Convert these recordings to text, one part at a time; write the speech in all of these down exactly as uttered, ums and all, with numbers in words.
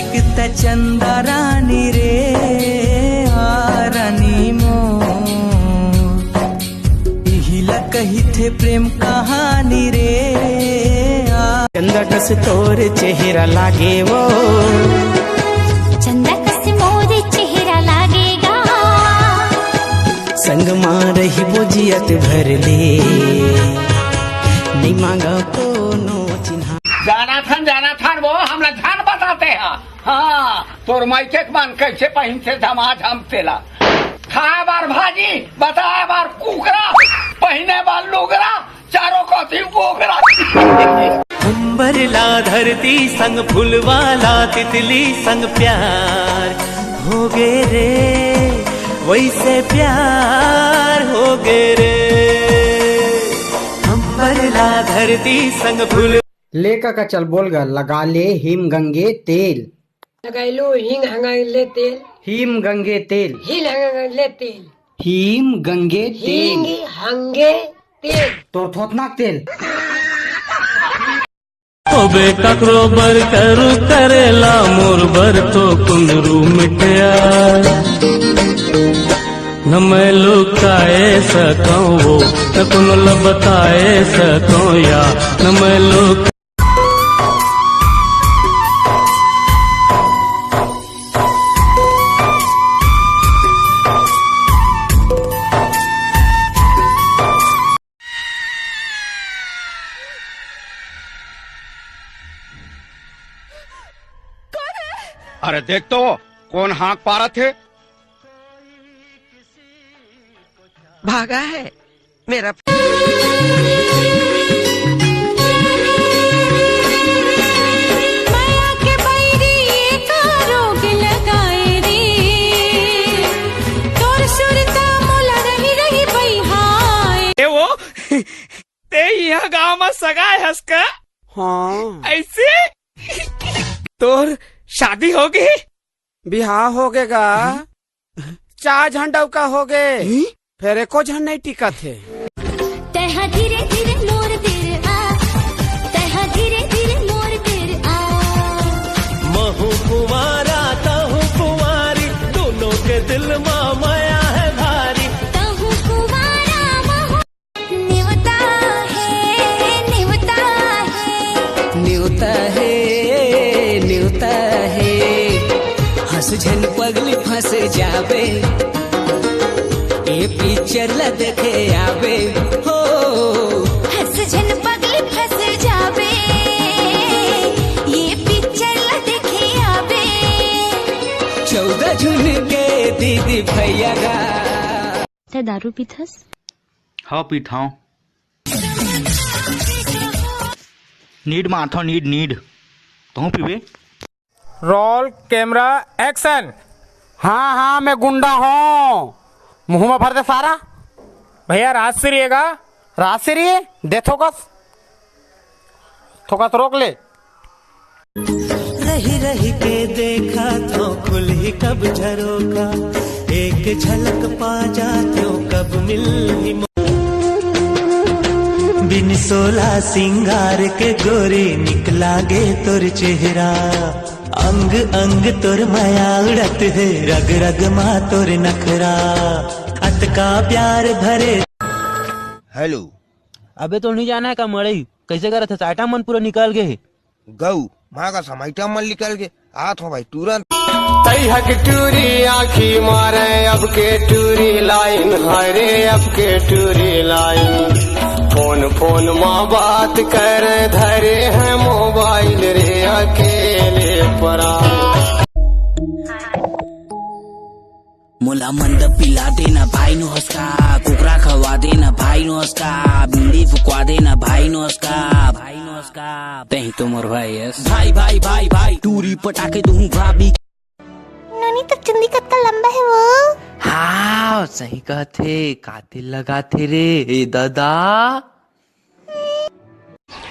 त चंदा रानी रे, आ रानी मोर, इही ला कहिथे प्रेम कहानी रे, आ। चंदा कस तोर चेहरा लागे वो। चंदा कस मोर चेहरा लागेगा। संग मा रही बोजियत भर ले, नहीं मांगा कोनो चिन्हा। जाना थन, जाना थन, वो हमला झन बताते हैं। हाँ, तोर माइके के मन कैसे पहिनथे धमाझम तेला। खाए बार भाजी, बताए बार कुकरा, पहिने बार लुगरा, चारों कति बोकरा। अंबर ला धरती संग फुलवा ला तितली संग प्यार हो गे रे, वैसे प्यार हो गे रे। अंबर ला धरती संग फुल ले कका, चल बोल ग, लगा ले हिम गंगे तेल। लगाइलू हिंग हंगाइले तेल। हिम गंगे तेल। हिल हंगाइले तेल। हिम गंगे तेल। हिंग हंगे तेल। तोर थोथनाक तेल। ओबे ककरो बर करू करेला, मोर बर तो कुंदरू मिटया। न मैं लुकाए सकौं वो, न कोनो ल बताए सकौं या, न मैं लुक अरे देख तो, कोन हाँक पारत हे? भागा है मेरा। माया के बैरी ये का रोग लगाए रे, तोर सुरता मोला रही रही बइहाए। ए वो, ते इहाँ गाँव म सगाए हस का? हाँ। ऐसे? तोर शादी हो गे? बिहाव हो गे गा। चार झन डउका हो गे, हम्म? फेर एको झन नइ टिकत हे। तैहा धीरे धीरे मोर तीर आ, तैहा धीरे धीरे मोर तीर आ। महू कुंवारा, तहू कुंवारी, दोनों के दिल मा माया है भारी। तहू कुंवारा, महू नेवता हे, नेवता हे। नेवता हे, नेवता हे। हंस झन पगली फंस जाबे, ए पिक्चर ला देखे आबे हो। हंस झन पगली फंस जाबे, ये पिक्चर ला देखे आबे। चौदह जून के दीदी भैया गा। तैं दारू पीथस? हव, पीथंव। नीड मारथंव, नीड, नीड। तहूं पीबे? Roll, camera, action। हाँ, हाँ, मैं गुंडा हंव। मुंह म भर दे सारा। भैया, राजश्री हे गा? राजश्री? दे थोकस। थोकस रोक ले। रहि रहि के देखथंव खुलही कब झरोखा, एक झलक पा जाथंव कब मिलही मो-। बिन सोला सिंगार के गोरी निक लागे तोर चेहरा, अंग अंग तोर मया उड़त हे, रग रग मा तोर नखरा, अतका प्यार भरे। Hello। अबे तो नहीं जाना है का मड़ई? कैसे करत हस? Item मन पूरा निकल गे हे। गऊ, माँ का समाइटा मन निकल गे। आत हो भाई तुरंत। तैहक टूरी आँखी मारे, अब के टूरी लाइन, हाय रे, अब के टूरी लाइन। फोन, फोन मा बात करे, धरे है मोबाइल रे, अकेले परा। मोला मंद पिला देना भाई नोहस का, कुकरा खवा देना भाई नोहस का, बीड़ी फुकवा देना भाई नोहस का, भाई नोहस का। तहीं तो मोर भाई हस। भाई, भाई, भाई, भाई, टूरी पटाके दूहूं भाभी। नोनी, तोर चुंदी कतका लंबा हे वो? हाँ, सही कहत हे, का तेल लगात हे रे, ए दादा।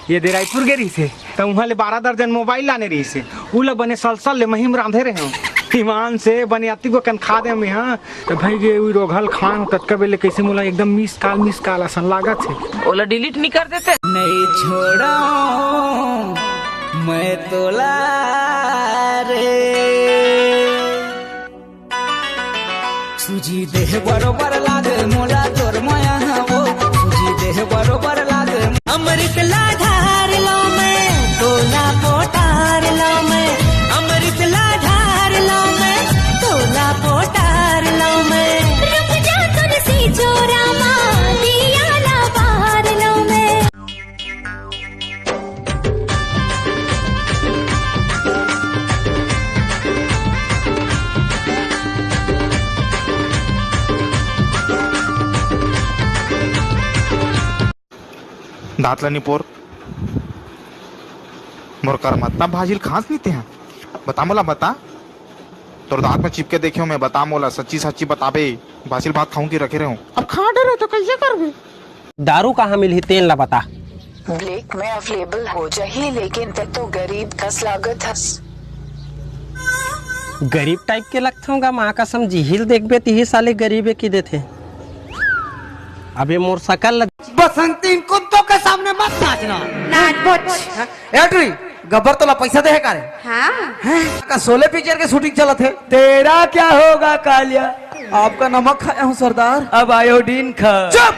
ये दे रायपुर गे रहिस हे, त उहाँ ले बारह दर्जन मोबाइल लाने रहिस हे। उ ल बने सलसल ले महीम रांधे रहे हंव। ईमान से बने अतिक अकन खा दे हंव। त भाई गे उई रोघल खान ततका बेले कैसे मोला एकदम मिस कॉल, मिस कॉल असन लागत हे। ओला डिलीट नहीं कर देते? नहीं छोड़ा मैं तोला रे। जी देह बरोबर लागे मोला तोर मया वो, जी देह बरोबर लागे। अमृत ला ढार लो मैं, तोला पोटार लो मैं, अमृत ला ढार लो मैं, तोला पोटार लो मैं। रुक जा तुलसी चोरा मा, दिया ला बार लो मैं। दांत ला निपोर। मोर कर मत ना भाजिल खांस नी ते हैं। बता मोला, बता। तोर दांत में चिपके देखे हूं मैं, बता मोला, सच्ची सच्ची बताबे। भाजिल भात खाऊं कि रखे रहूं? अब खा डरे तो कैसे करबे? दारू कहाँ मिलही तेन ला बता। ब्लैक में अवेलेबल हो जाही, लेकिन ते तो गरीब कस लागत हस। गरीब टाइप के लगथों गा, माँ कसम, जिहिल देखबे तिही साले गरीबे की देथे। अबे मोर सकल ल बसंती, इन कुत्तों के सामने मत नाचना। नाच बोच। हाँ? ए टुरी, गब्बर तोला पैसा दे हे का रे? हाँ। हैं? का शोले पिक्चर के शूटिंग चलत हे। तेरा क्या होगा कालिया? आपका नमक खाया हूँ सरदार। अब आयोडीन खा। चुप।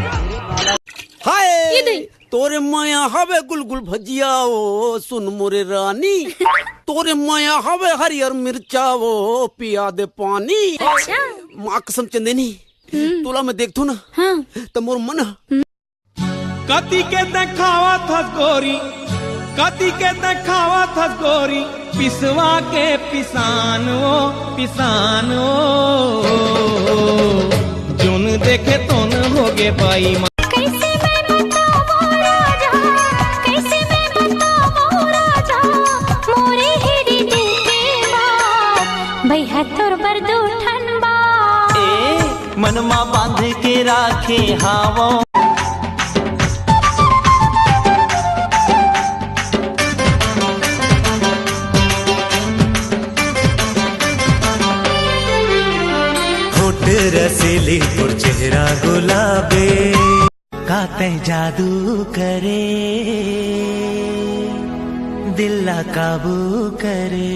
हाय। ये दे। तोरे माया हवे गुलगुल भजिया ओ, सुन मोरे रानी। तोरे माया हवे हरियर मिर्चा ओ, पिया दे पानी। अच्छा। माँ कसम चंदेनी, हम्म। तोला मैं देखथों ना, हाँ। त मोर मन ह कति के देखावत हस गोरी, कति के देखावत हस गोरी, पिसवा के पिसान ओ, पिसान ओ। जोन देखे तोन होगे बेईमान। कैसे मैं बतावं राजा, कैसे मैं बतावं राजा, मोरे हिरदे के बात, भैया तोर बर दू ठन बात। ए, मनमा बांध के राखे हावों। होठ रसीली तोर चेहरा गुलाबे। का तैं जादू करे, दिल ला काबू करे।